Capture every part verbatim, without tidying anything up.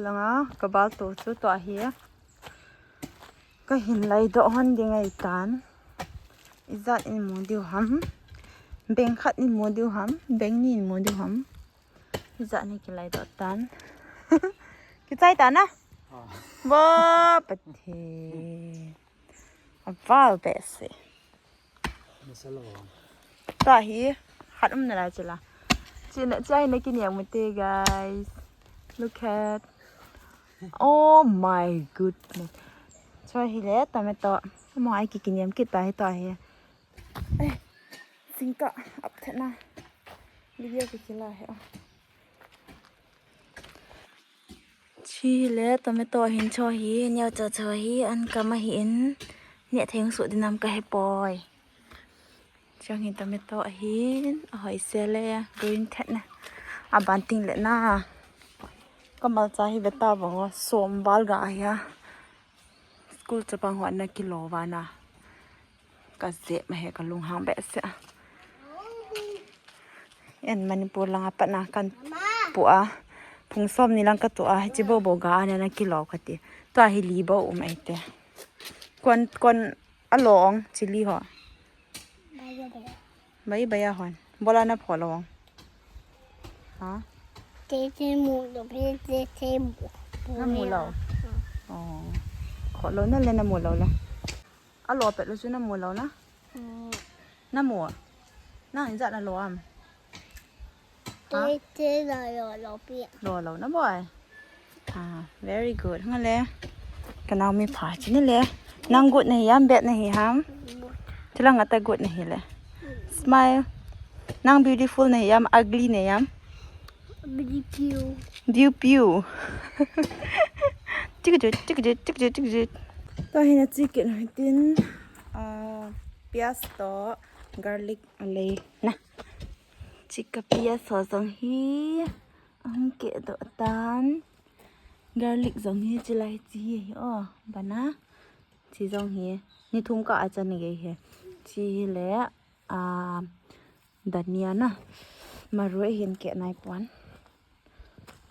Langa kabal to chu to ahi. Kahin laidoh hon ding ahitan. Ijat in mu diu ham. Beng khat in mu diu ham. Beng ni in mu diu ham. Ijat ni kilaidoh tan. Kichai tan a. Bo pathe. Aval behseh. Masala. Tua hi, hat um nalai chila. China, chai na kiniam mute, guys. Look at. Oh my goodness. Chua hi le, tomato. Mo ai ki kiniam kit ta hi tua hi. Eh, singka, up thena. Video ki kila hi. Chile, tomato hin cho hi, neo cho cho hi, an kama hi in, neh theng su dinam ka he poi. Chang hi tomato ahin, ahoi se le, green thet na. Abanting le na. Kamal cha hi beta bango, som val ga ahi a. School chapang ho na kilo vana. Ka jep ma he ka lunghang behseh. En Manipur langa pat na kan pu a. Phung som ni lang ka tu a, hichi bo bo ga ana na kilo ka ti. Tua hi li bo um ai te. Kon, kon along chili ho. Bai bai a hon. Bola na pho long. Ha? Te te mu lo pe te te mu. Na mu lo. Oh. Kho lo na le na mu lo le. A lo pet lo chu na mu lo na. Na mu. Na in jat na lo am. Te te na lo lo pi. Lo lo na boy. Ah, very good. Nga le. Ka nau mi pha chi ni le. Nang good na hi am, bad na hi ham. Tila nga ta good na hi le. Smile. Nang beautiful na hi am, ugly na hi am. Beautiful. Beautiful. Tik tik tik tik tik tik tik. Ta hi na chicken hitin. Ah, pias to garlic alei na. Chika pias ho jong hi. Ahung keh doh tan. Garlic jong hi chilai chi hi, hi o, bana. Chi jong hi. Ni thum ka a chan gei hi. Chi hi le, a, dhania na. Maroi hin keh nai pon.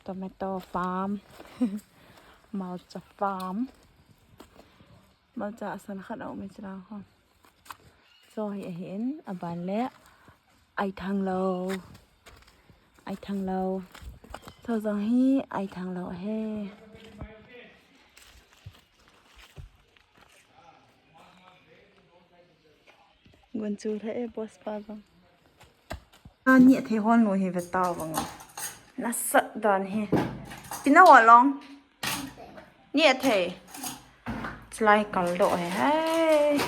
Tomato farm. Malcha farm. Malcha asan khat a um e chila ho. Cho hi ahin, aban le, ai thang lo. Ai thang lo. Cho jong hi, ai thang lo ahe. Gun chu the e, boss pa jong. Ani thei hon lo hi ve ta vang. Na sat dan hi. Pina wa long. Ni a thei. Chilai kal doh he. Hei.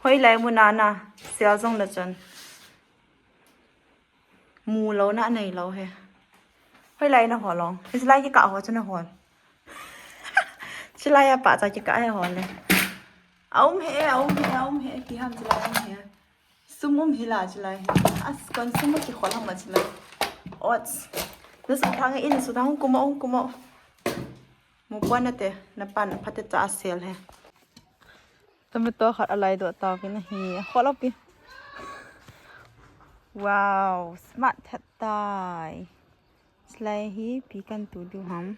Hoilai muna na. Sia jong na chun. Mu lo na nei lo he. Hoilai na ho long. Chilai ki ka ho chu na hol. Chilai a pa cha ki ka he hol le. Aum he, aum he, aum he. Ki ham chilai aum he. Sum um hi la chilai. As kon sum ki khol ham chilai. Ots. Na su thang in su thang kuma um kuma. Mu pon na te, na pan pha te cha sel he. Tomato khat alai doh ta pi na hi. Khol pi. Wow, smart that tai. Chilai hi pi kan tu diu ham.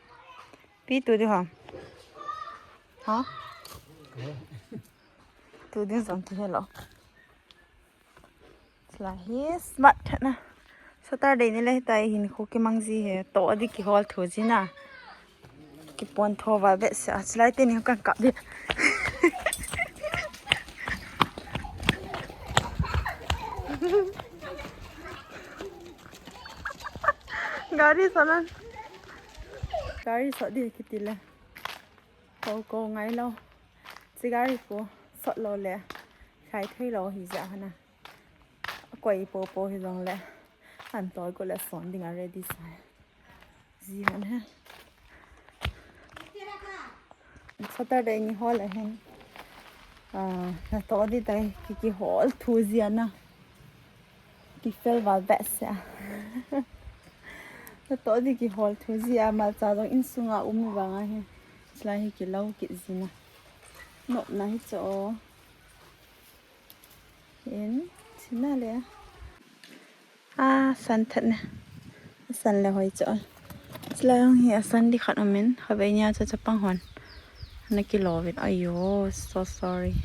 Pi tu diu ham. Ha? Tu diu jong ki he lo. Chilai hi smart that na. Saturday ni le hitai hin khu ki mang ji he. To adi ki hol thu ji na. Ki pon tho va behseh a. Chilai te ni kan kap di. Gari sot na. Gari sot di kiti le. Ko ko ngai lo. Chi gari ko sot lo le. Khai thei lo hi ja hana. Koi po po hi jong le. An toi ko le son ding a ready sa. Ji han he. Saturday ni hol a hin. Ah, na to di tai ki ki hol thu ji ana. Ki fel val behseh a. Na to di ki hol thu ji a, malcha jong insunga um vang a hi. Chilai hi ki lo ki ji na. Nop na hi cho. In, china le. A, san that ne. San le hoi cho. Chulai hi a Sunday khat umin, khavei nia chu chapang hon ana kilovin. Ayo, so sorry.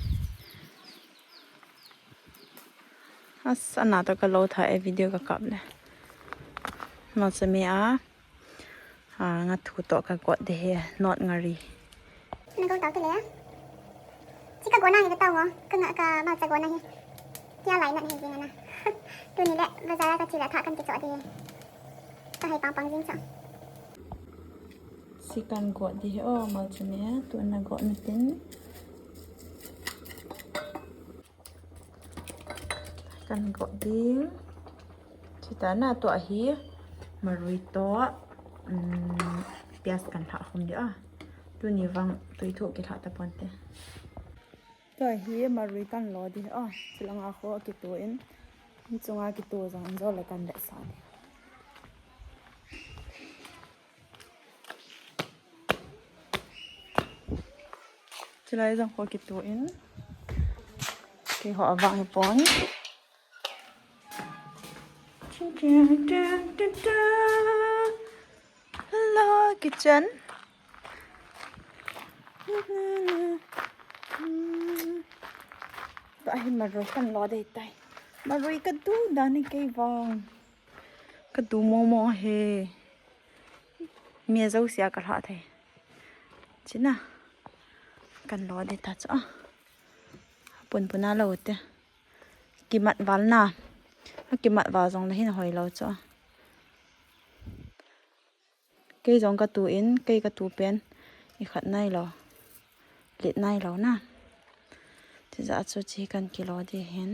As, ana to ka lo tha e, video ka kap le. Malcha me a, a, nga thu to ka got de he, not ngari. Na go tau te le. Chi ka gona hi ka tau ngo, ka nga ka malcha gona hi. Kia lai na hi jing na. Tuni le, bazar ka chi la tha kan kicho de. Ka hai pang pang jing cha. Chi kan got de he, o, malcha me a, tu na got na tin. Kan got ding. Chutah na tua hi marui to, um, pias kan lha khum ding a. Tuni vang tui thu kilha ta ponte. Tua hi marui kan lo ding a. Chulanga kho kitu in. Chunga kitu jong jo le kan le sa ding. Chulai jong kho kitu in. Keiho avang hi pon. Chin, chin, chin, chin, chin. Hello, kitchen. Tua hi marui kan lo ding tai. Marui ka du dan hi kei vang. Ka du mo mo he. Mi a jouse a ka lha thei. China. Kan lo ding ta chu a. Pun pun a lo te. Kimat val na. A kimat val jong le hin hoi lo chu a. Kei jong ka tu in, kei ka tu pen. I khat nai lo. Lit nai lo na. Tija chu chi kan kilo ding hin.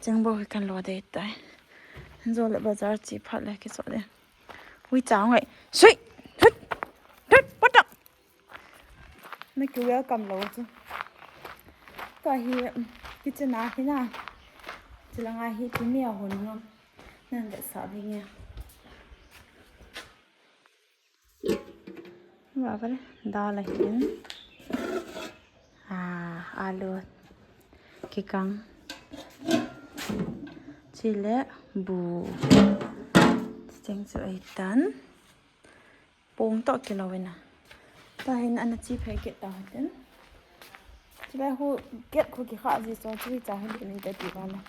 Cheng bo kan lo ding tai. Hin jo le bazar chi phat le kicho ding. Ui chang ngai. Sui! Hut! Hut! Patak! Na ki welcome lo chu. Tua hi, um, kitchen a hi na. Chulanga hi tuni a hon ngam. Nan le sa ding e. Ba ba le, dal ahin. Ah, alu kikang. Chule bu. Cheng chu ahitan. Pung toh kilo ina. Tahin ana chi phei kit ta hatin. Chule hu get khu kikha ji cho chu cha hin min te ti ba la.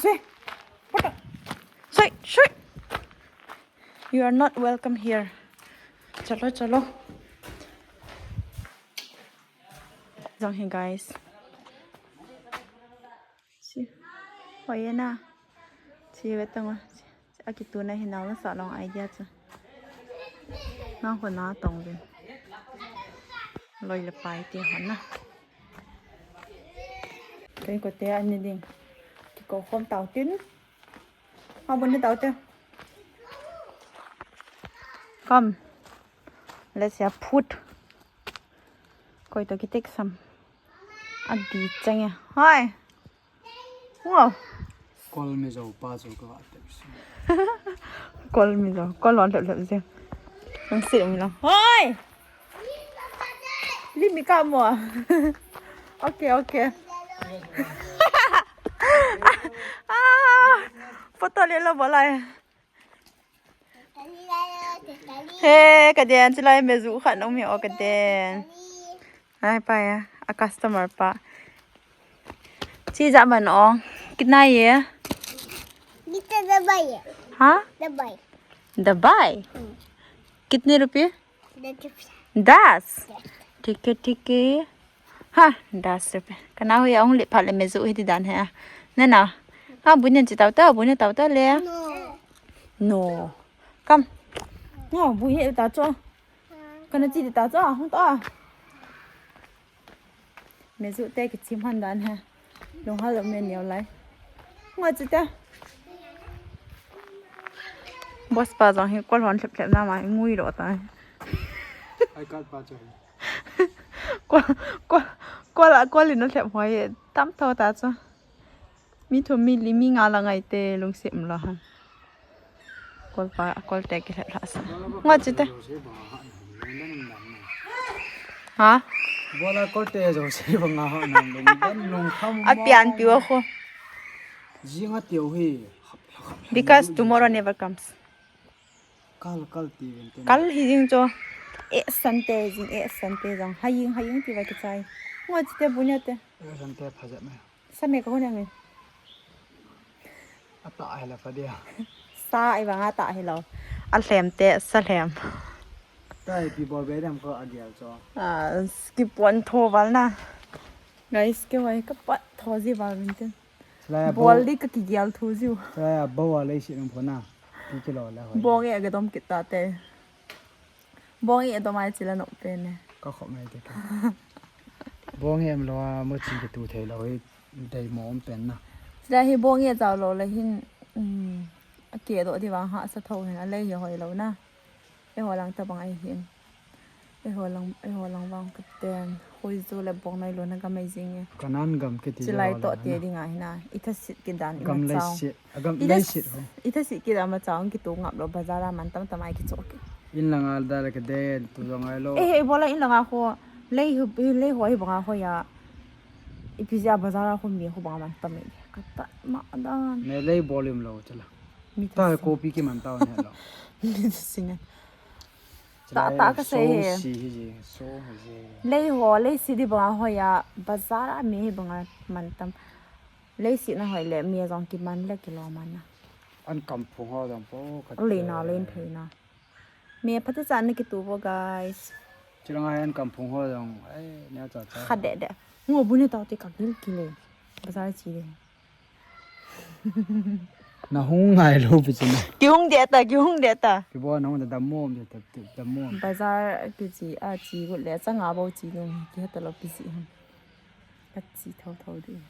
Sui. Pata. Sui, sui. You are not welcome here. Chalo, chalo. Jong hi, guys. Si. Hoi na. Si ve tang. A kituna hi nau na sa long idea chu. Nang ho na tong vin. Loi le pai ti ho na. Kei ko te ani ding. Kiko khom tau tin. Abun ni tau te. Come. Let's have food. Koi to ki take some. Adi chang e. Hi. Wow. Kol Mizo pa chu ka va te. Kol Mizo. Kol lon lep lep je. Nang si mi lo. Hoi. Li mi ka mo. Okay, okay. Ah, photo le lo bolai. He, ka den, chulai meju khat nong mi o ka den. Ai, pa ya, a customer pa. Chi ja man o, kitna ye? Kitna dabai ye? Ha? Dabai. Dabai? Hmm. Kitne rupiye? Dabai. Das? Yes. ठीक है, ठीक है. Ha, das rupiye. Kana hui aung le phat le meju hi ti dan he a. Na na. Ha, bu ne chi tau ta, bu ne tau ta le. No. No. Kam. No, bu ye ta cho. Kana chi ta cho, hung ta. Meju te kichim han dan he. Lung hal lo me neo lai. Nga chi ta. Boss pa jong hi kol hon thlep thlep na ma ngui lo ta. Ai kal pa cho. Kol, kol, kol a, kol in a thlep hoi tam tho ta chu. Mi thum mi li mi nga la ngai te lungsim lo ha. Kol pa, kol te ki lha sa. Nga chi te. Ha? Bola kol te jo se ba nga ha nam lung dan lung kham. A pian piu a kho. Ji nga tiu hi. Because tomorrow never comes. Kal, kal ti vin te. Kal hi jing cho. E sante jing, e sante jong. Haying, haying ti va kichai. Ngo chi te bunya te. E sante pha jat me. Sa me ka hon ang. Ata hela pha dia. Sa ai vang ata helo. A lhem te, sa lhem. Tai pi bol be dam ko a gial cho. Ah, ki pon tho val na. Guys, ke wai ka pat tho ji val vin te. Bol di ka ki gial tho ji. Sa ya bo wa le si nang pho na. Ti ki lo la ho. Bong e ga dom kit ta te. Bong e dom ai chi la no pe ne. Ka khop mai te ka. Bong e em lo a mo chi ki tu thei lo hi dei mo om pen na. Sila hi bong e chau lo le hin, um, a ke do di vang ha sa tho hin a le hi hoi lo na. E ho lang ta bang ai hin. E ho lang, e ho lang vang ka ten. Hoi zo le bong nai lo na ga mai jing e. Kanan gam ke ti. Chilai to te ding a hin a. I tha sit ki dan i ma chau. Gam lai sit. A gam lai sit ho. I tha sit ki dan ma chau ki tu ngap lo bazar a man tam tam ai ki chok. In langa da la ka de tu jong ai lo. Eh, eh, bola in langa ho. Lei hu, lei ho hi banga ho ya. Ipi jeh a bazar a ho mi ho banga man tam e. Ka ta ma dan. Me lei bol um lo chala. Mi ta ta sing. Copy ki man ta ne lo. Mi ta sing. Ta, ta ka sei he. So si hi ji, so hi ji. Lei ho, lei sit di banga ho ya. Bazar a mi hi banga man tam. Lei sit na hoi le, mi jong ki man le ki lo man na. An kam phung ho jong po ka. Lei na, lei phei na. Me phatecha na kitu vo, guys. Chilanga an kam phung ho jong, eh, ne cha cha. Kha de de. Ngo bu ne ta te ka gil ki le. Bazar chi de. Na hung ngai lo pi china. Ki hung de ta, ki hung de ta. Ki bo na hung de da mom de ta, da mom. Bazar ki chi a chi gu le cha nga bo chi nu ki ha ta lo pi chi. Ka chi tho tho de.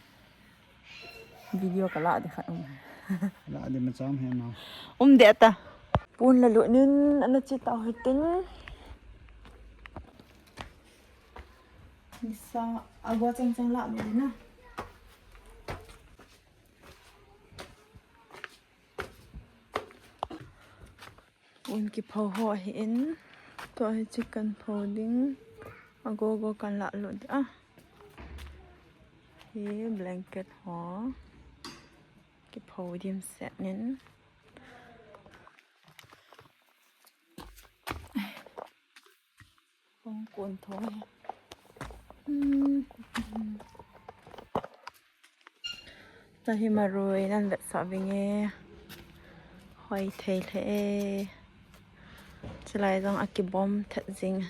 Video ka la de khat um. La de ma cham he na. Um de ta. Pon la lu nin ana chi ta hitin. Nisa agua chang chang la lu na. Pon kipho ho ahin, tua hi chicken pho ding, agogo kan la lut a. Hi blanket ho, kipho dim set nin. Kong kun tho hi. Hmm. Tahi marui nan vetsah vinge. Hoi thei lhe e. Chilai jong akibom thet jing.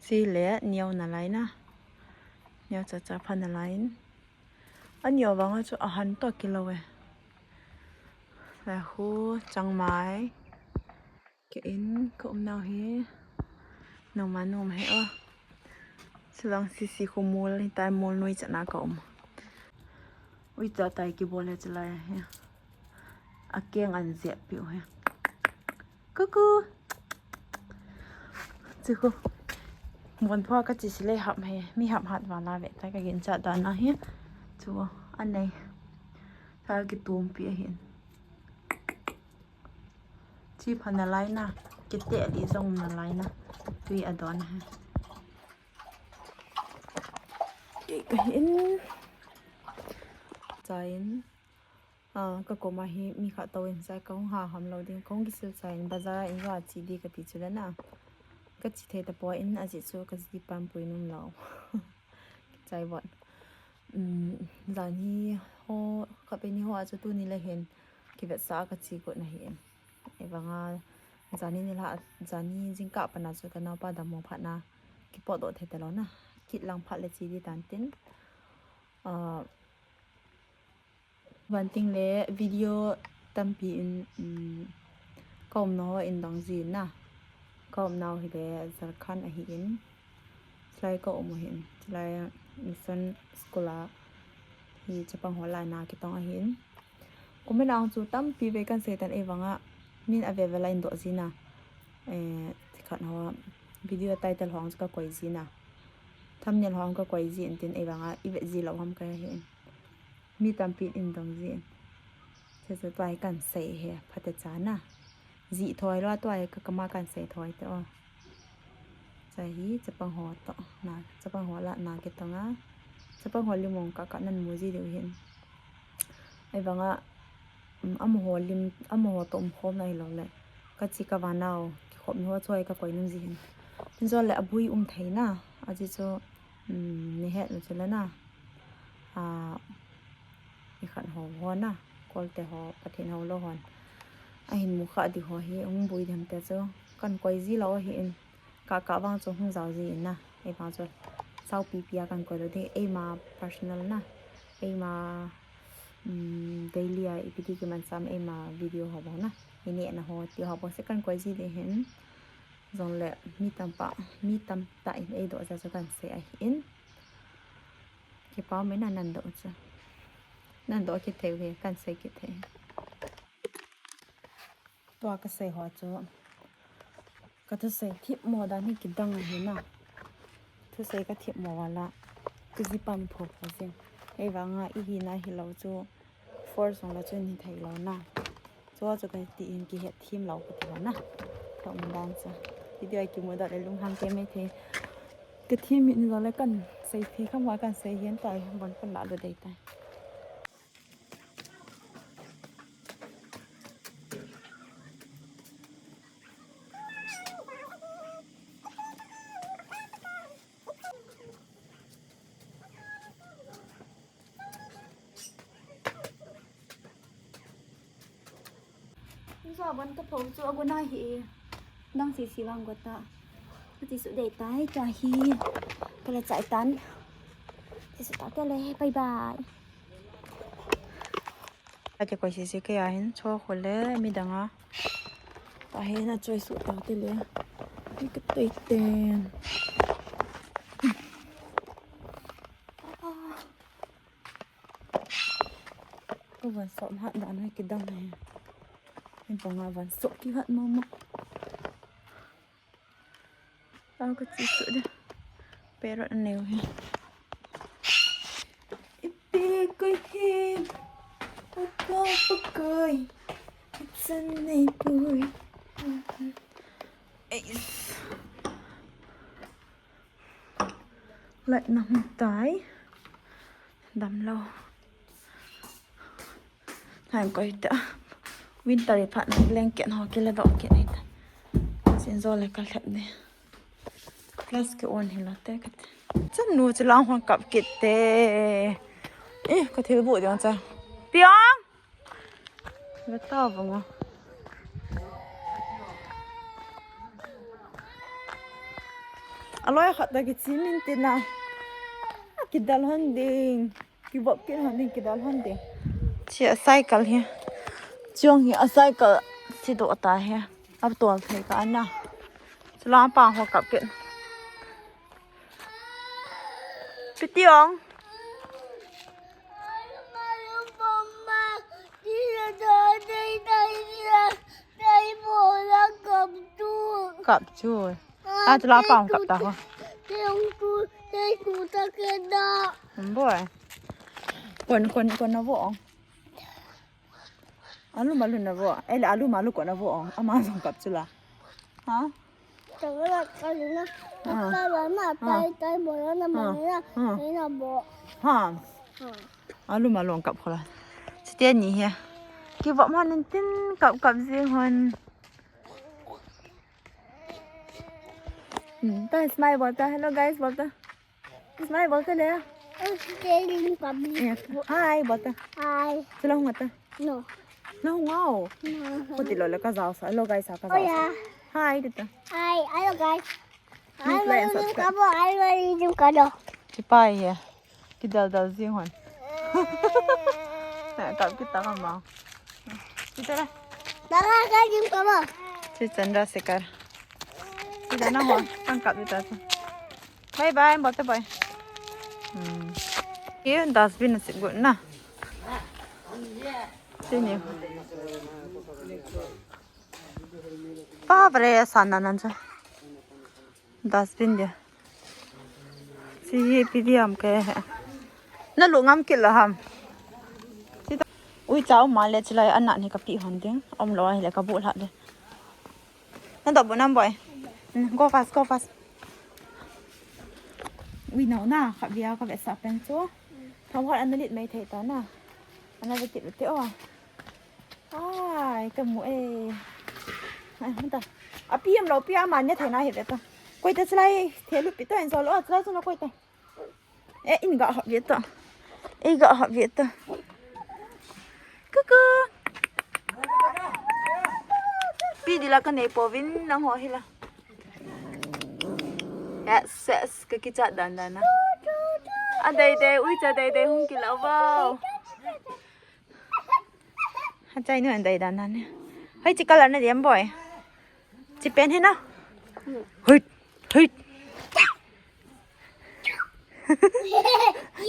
Chile neo nalai na. Neo cha cha pha nalai in. Aneo vanga chu ahan to kilo e. Lahu changmai. Ka in ka um nau hi. Noma nom he o. Silang sisi khu mol ni tai mol noi chana ka um. Ui cha tai kibol he chilai he. Akeng an jep piu he. Kuku. Chu khu. Mon pho ka chi silei hap he. Mi hap hat vala ve tai ka gin cha dan a he. Chu anei. Tha kitum pi ahin. Chi pha nalai na, kite li jong nalai na, tui adon he. Kei ka hin. Chain, ah, ka koma hi mi khat toh in chai ka hung ha ham lo ding, ka hung kisil chain, bazar in va chi di ka ti chu le na. Ka chi thei ta poi in, ajeh chu ka ji pam pui num lo. Chai vot. Um, jan hi ho, ka pe ni ho a chu tuni le hin, kivetsah ka chi got na hi em. Evanga, jan hi nilhah, jan hi jingkah pana chu ka naopa dammo phat na, kipot doh thei ta lo na, kit lang phat le chi di tan tin. Ah, vanting le video tampi in, um, ka umna ho in dong jin na. Ka umnau hi le Jharkhand ahi in. Chilai ka um u hin. Chilai mission school a hi chapang ho la na kitong ahi in. Comment ang chu tampi ve kan sei tan evanga min ave ve la in doh jin na. Eh, khat ho video title ho ang chu ka koi jin na. Thumbnail ho ang ka koi jin tin evanga i ve ji lo ham ka hi in. Mi tampi in dong jin. Chu chu tua hi kan sei he, phatecha na. Ji thoi lo tua hi ka kama kan sei thoi te o. Cha hi chapang ho toh na, chapang ho la na kitong a. Chapang ho limong ka ka nan mu ji diu hin. Ahivanga, um, amaho lim, amaho toh umkhomna hilou le, kachi kavanau kikhopna ho chu hi kakoi nom ji hin. Tin jong le abui um thei na, aji chu, um, nahet na chu le na. A, ikhat ho ho na, kolte ho, Pathen ho lou hon ahin mukha di ho hi, hung bui dem te chu, kakoi ji lou ahin. Ka, ka vang chu hung jao ji in na. Ei vang chu sao pipi a kakoi lou ding. Eima personal na. Eima, um, daily a ipi ti kimanchah eima video ho bou na. Inehna ho ti ho bou se kakoi ji ding hin. Jong le mi tampa, mi tamtah in eidoh jeh chu kasei ahin. Kipa um e na nadoh chu. Nadoh kit thei u hi, kasei kit thei. Tua kasei ho chu, kathusei themmo dan hi kidang ahi na. Thusei kathemmo vala, kaji pan pho pho jing. Ahivanga ihina hilou chu, force jong la chu hithei lou na. Chua chu kati in kihet them lou kati lou na. Kaum dan chu. Video a kimu doh le lunghang kei mai thei. Kathem in jong le kasei thei kha ma kasei hihen tai, bon kalah lou ding tai. Nisa bon ka pho chu agon ahi. Dang sisi vang gota. Kati su dei tai ta hi. Kala chai tan. Ti su ta te le, bye bye. Ate koi sisi kei ahin cho khole midang a. Ta hi na choi su ta te le. Ni ka tei ten. Ka van sop hat dan hi kidang hi. Ni panga van sop kihat mama. Tao kachi su de. Parrot aneo hi. Ipi koi hi. Uka pakoi. It's a nei pui. Eis. Light na hung tai. Damlou. Hang koi ta. Winter i phat na blanket ho kila doh kit ni ta. Sin jo le ka lhep ni. Plus ki on hi la te ka te. Chanu chu lang hon kap kit te. Eh, ka thil bu diang cha. Piang. Ve ta vang a. Aloi khat ta kichi min tina. Kidal hon ding. Kivop kit hon ding, kidal hon ding. Chi a cycle hi. Chiong hi a cycle si do ta hi. Ab tol thei ka ana. Chula pa ho kap kit. Pitiong. Kap chu. A chula pa ho kap ta ho. Boy. Kon, kon, kon na vo. Alu malu na vo. Ele alu malu ko na vo. Ama jong kap chula. Ha? Tawala kalina. Ah. Tawala na, ah, tai, tai, bola na, ah, manina, ah, ina bo. Ha. Ha. Alu malu kap khola. Site ni he. Kivop man tin kap kap jing hon. Hmm, ta smile bol ta. Hello guys bol ta. Smile bol ta le. Hi bol ta. Hi. Chula hung ta. No. Na hung au. No. Ko ti lo le ka jao sa. Lo guys sa ka jao sa. Hi ti ta. Hi, hello guys. Please like and subscribe. Chipai he. Kidal dal jing hon. Na kap kita ka ma. Kita la. Baka ka jing ka ma. Si Chandrasekhar. Kita na ho. Kan kap kita tu. Bye bye, bye bye. Hmm. Ye dustbin na sigut na. Sini. Pa bare sana nan cha. Dustbin dia. Si hi P D M ke he. Na lu ngam kit la ham. Ui chau ma le chilai anat ni ka pi hon ding. Om lo a hi le ka bu lha de. Na dop bu nam boy. Hmm, go fast, go fast. Ui nau na, kha via ka ve sa pen chu. Thau hot analit mai thei ta na. Ana ve kit ve te o. Ai, ka mu e. Ai, hanta. Api am lo pi ama ne thena hi ve ta. Koi ta chalai the lu pi to en so lo chalai so na koi ta. E in ga ha ve ta. E ga ha ve ta. Kuku. Pi di la ka nei po vin nang ho hi la. Yes, yes, ka kichat dan dan na. A dei dei, ui cha dei dei hung kila wow. Ha chai nu an dei dan dan ne. Hoi chi color na diam boy. Chi pen he na. Hoi, hoi.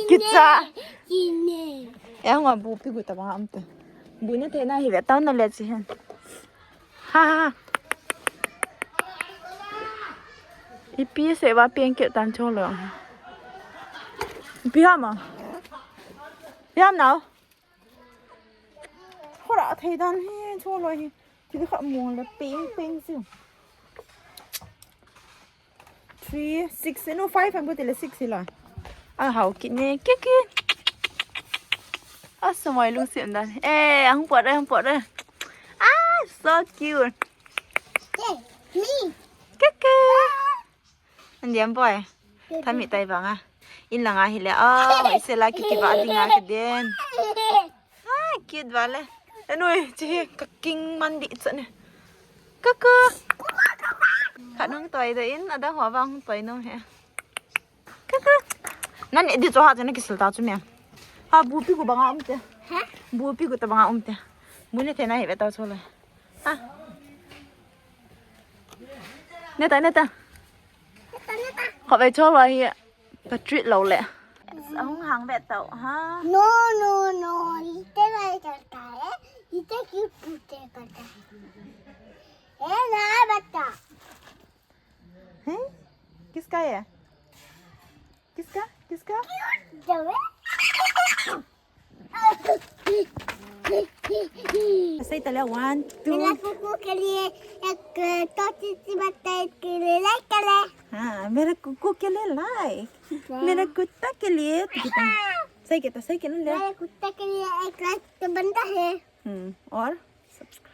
Kicha. Kine. E nga bu pi gu ta ba am te. Bu ne te na hi ve ta na le chi hen. Ha ha ha. Ipi se ba pian ke tan cho lo. Ipi ham a? Ipi ham nau? Hora thei dan hi cho lo hi. Ti kha mo le ping ping chu. Three, six, no, five ham ko ti le six hi la. A hau kit ne, kiki. A sumoi lungsim dan. Eh, ang pot re, ang pot re. Ah, so cute. Hey, me. Kiki. An diam boy. Thami tai banga. In langa hi le. Oh, ise la kiki ba dinga ka den. Ah, cute vale. Anoi, chi hi ka king man di cha ne. Kuku. Khat nung toi da in, ada ho vang toi no he. Kuku. Nan e di cho ha cha na kisil ta chu me. Ha bu pi gu banga um te. Ha? Bu pi gu ta banga um te. Bu ne the na hi ve ta cho le. Ha. Ne ta, ne ta. Neta, neta. Kho ve cho va hi. Ka treat lo le. Ahung hang ve tau ha. No, no, no. Ite vai karta hai. Ite kyun pute karta hai? Eh, na bata. Hey, किसका है? किसका? किसका? Jawe. Say tale, one, two. मेरा कुकू के लिए एक, अ, दो चीज़ बताए के लिए like करें। हाँ, मेरा कुकू के लिए like। हाँ। मेरा कुत्ता के लिए, तो कितना? Say कितना, say कितना ले? मेरे कुत्ते के लिए एक like तो बनता है। हम्म, और subscribe।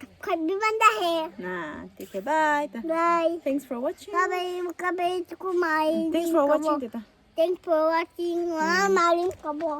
Subscribe भी बनता है। हाँ, ठीक है, bye। Bye। Thanks for watching। Bye bye, कभी तुमको मारेंगे। Thanks for watching, tita। Thanks for watching। हाँ, मारेंगे कबो।